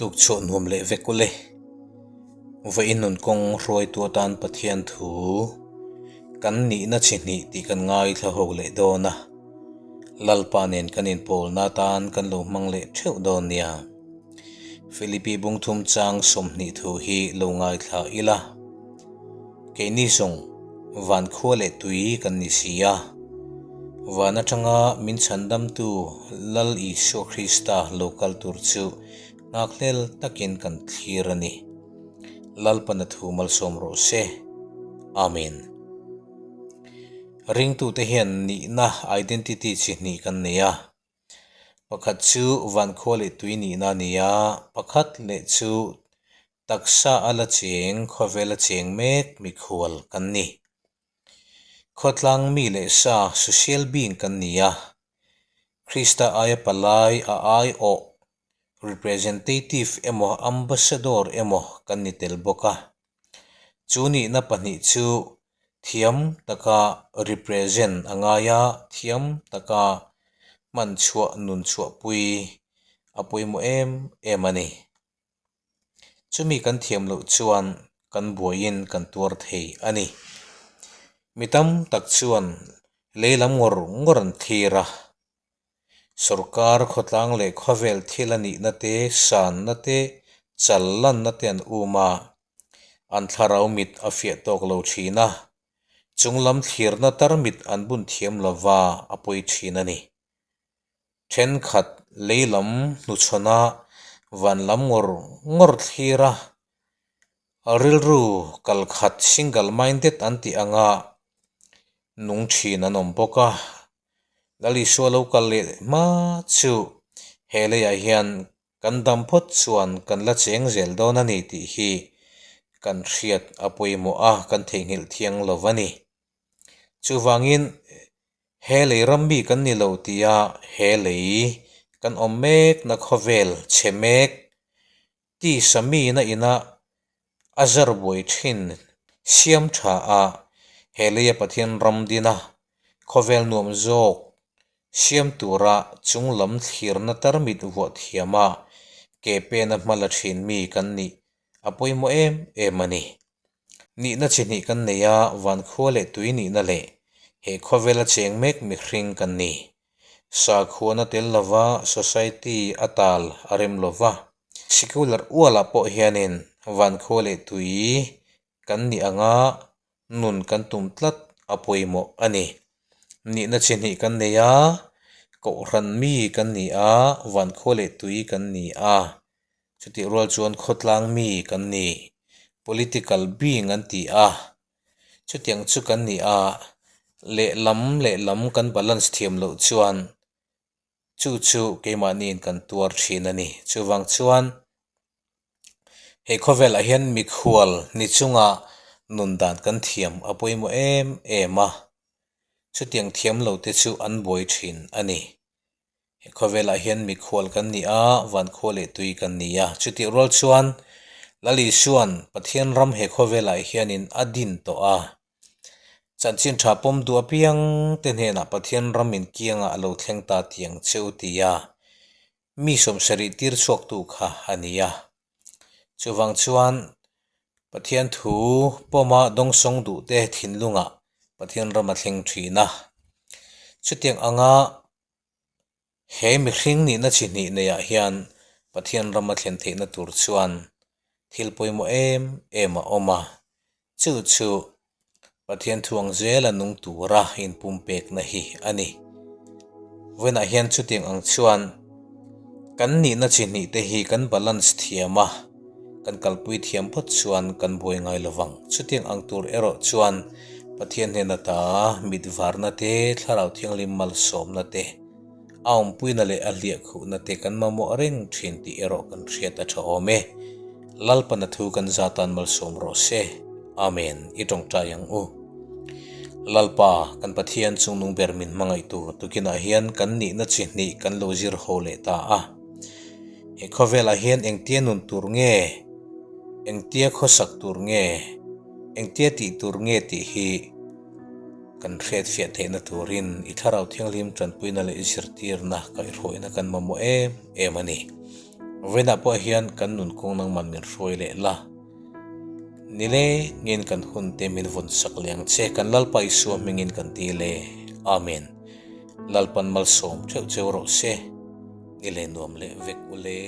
Tukchhuah nuam leh vek ule. Vawiin nun kawng hruaitu atan Pathian thu kan nihna chi hnih tih kan ngaithla ho leh dawn a. Lalpa nen kan inpawlna atan kan lo hmang leh theuh dawn nia. Philippi bungthum chang 20 thu hi lo ngaithla ila. Keini zawng van khua leh tui kan ni si a, van atanga min chhandamtu Lal Isua Krista lo kal tur chu nghakhlel takin kan thlir a ni. Lalpana thu malsawm rawh se. Amen. Ringtute hian nihna, identity, chi hnih kan nei a. Pakhat chu van khua leh tui nihna a ni a, pakhat leh chu Taksa a la cheng, khawvel a cheng mek mikhual kan ni. Khawtlang mi leh sa, social being, kan ni a. Krista aia palai a aiawh, representative, emaw ambassador emaw kan ni tel bawk a. Chu nihna pahnih chu thiam taka represent a ngai a, thiam taka hman chhuah nun chhuahpui a pawimawh em em a ni. Chumi kan thiam loh chuan kan buaiin kan tuar thei a ni. Mi tam tak chuan lei lam ngawr ngawr an thlir a, sorkar khawtlang leh khawvel thil a nihna te, sanna te, chal lanna te an um a, an thlarau mit a fiah tawk lo thin a, chung lam thlirna tarmit an bun thiam lova a pawi thin a ni. Thenkhat lei lam hnuchhawn a van lam ngawr ngawr thlir a, rilru kal khat single minded an tih anga nung thin an awm bawk a. Lal Isua lo kal leh hma chu he leiah hian kan dam phawt chuan kan la cheng zel dawn a ni tih hi kan hriat a pawimawh a, kan theihnghilh thiang lo a ni. Chuvangin he lei ram mi kan ni lo tia he lei kan awm mekna khawvel chhe mek tisa mina ina a zar buai thin siam tha a he leia Pathian ram dina khawvel nuam zawk siam tura chung lam thlirna tarmit vuah thiama ke pena hma la thin mi kan nih a pawimawh em em a ni. Nihna chi hnih kan nei a, vankhua leh tui nihna leh he khawvela cheng mek mihring kan ni. Sakhuana tel lova society a tal a rem lova, secular ualah pawh hianin vankhua leh tui kan nih anga nun kan tum tlat a pawimawh a ni. Nihna chi hnih kan nei a, kohhran mi kan ni a, vankhua leh tui kan ni a. Chutih rual chuan khawtlang mi kan ni, political being an ti a, chutiang chu kan ni a, lehlam lehlam kan balance thiam loh chuan chu chu keimahniin kan tuar thin a ni. Chuvang chuan he khawvelah hian mikhual ni chunga nun dan kan thiam a pawimawh em em a, chutiang thiam lo te chu an buai thin a ni. He khawvelah hian mikhual kan ni a, vankhua leh tui kan ni a. Chutih rual chuan Lal Isua'n Pathian ram he khawvelah hianin a din tawh a. Chanchin tha pawm duh apiang te hnenah Pathian ram inkiangah a lo thleng ta tiang che u ti a, mi sawmsarih tir chhuaktu kha a ni a. Chuvang chuan Pathian thu pawma dawngsawng duhte thinlungah Pathian ram a thleng thin a. Chutiang anga He mihring nihna chi hnih neiah hian Pathian rama thlen theihna tur chuan thil pawimawh em em a awm a, chu chu Pathian thuang zela nung tura inpumpekna hi a ni. Vawiinah hian chutiang ang chuan kan nihna chi hnih te hi kan balance thiam a, Kan kalpui thiam phawt chuan kan buai ngai lo vang. Chutiang ang tur erawh chuan Pathian hnena ta mit varna te, Thlarau Thianghlim malsawmna te, a awmpuina leh a hliahkhuhna te kan mamawh reng thin tih erawh kan hriat a tha awm e. Lalpana thu kan za tan malsawm rawh se. Amen. I tawngtai ang u. Lalpa, kan Pathian chungnung ber min hmangaihtu tukinah hian kan nihna chi hnih kan lo zir ho leh ta a. He khawvelah hian engtia nun tur nge, engtia khawsak tur nge, engtia tih tur nge tih hi kan hriatfiah theihna turin i Thlarau Thianghlim tanpuina leh i zirtirna kaihhruaina kan mamawh em em a ni. Vawiinah pawh hian kan nun kawng nangman min hruai leh la. Nilengin kan hun te min vawn sak leh ang che, kan Lalpa Isua hmingin kan ti le. Amen. Lalpan malsawm theuh cheu rawh se. Ni leh nuam leh vek u le.